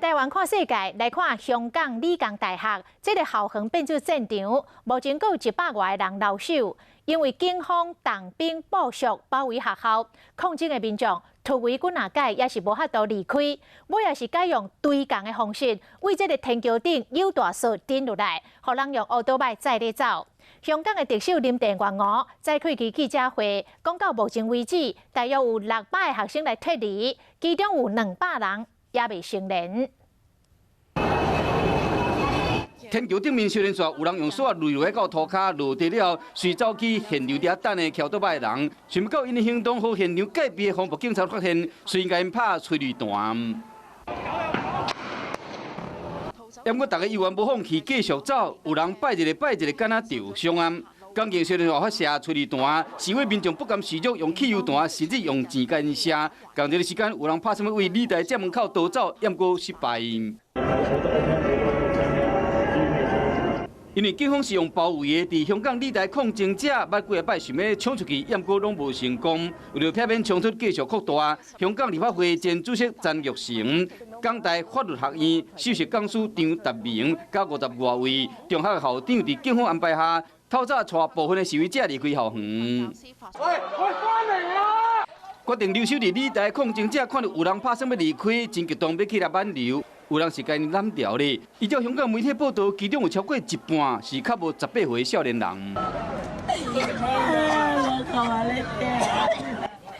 台灣看世界，來看香港理工大學這个校園變做戰場，目前閣有100外个人留守，因為警方重兵部署包圍學校，抗爭的民眾突圍幾若擺，也是無法度離開，尾仔是改用追共的方式，對這个天橋頂扭大索頂落來，予人用烏多擺載咧走。香港的特首林鄭月娥再開記記者會，講到目前為止，大約有600个學生來撤離，其中有200人猶未成年。天橋頂面燒連續，有人用索仔擂落到塗跤，落地了後，隨走去現場佇遐等的騎歐多擺的人，想欲到𪜶的行動，予現場戒備的防暴警察發現，隨共𪜶拍催淚彈。不過，逐家猶原無放棄，繼續走。有人擺一个擺一个，敢若著傷啊！港警雖然發射催淚彈，示威民眾不甘示弱，用汽油彈，甚至用錢共𪜶射。仝一个時間，有人拍算欲對理大正門口逃走，毋過失敗。因為警方是用包圍的，佇香港理大抗爭者捌幾擺想欲衝出去，毋過攏無成功。為著避免衝突繼續擴大，香港立法會前主席曾鈺成、港大法律學院首席講師張達明，佮50外位中學校長佇警方安排下，透早帶部分的示威者離開校園。喂喂，返嚟啊！決定留守佇理大抗爭者看著有人拍算欲離開，真激動欲起來挽留。有人是共𪜶攬牢咧。依照香港媒體報導，其中有超過一半是較無18歲的少年人。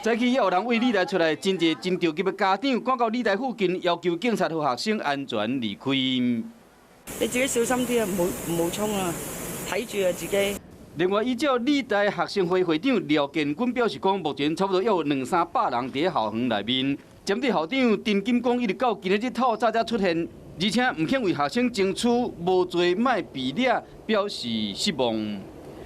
早起也有人對理大出來，真濟真著急的家長趕到理大附近，要求警察予學生安全離開。你自己小心啲啊，唔好唔好衝啊，睇住啊自己。另外，依照理大學生會會長廖建軍表示講，目前差不多有兩三百人佇校園內面。針對校長陳錦光一直到今仔日透早才出現，而且毋肯為學生爭取無罪莫被掠，表示失望。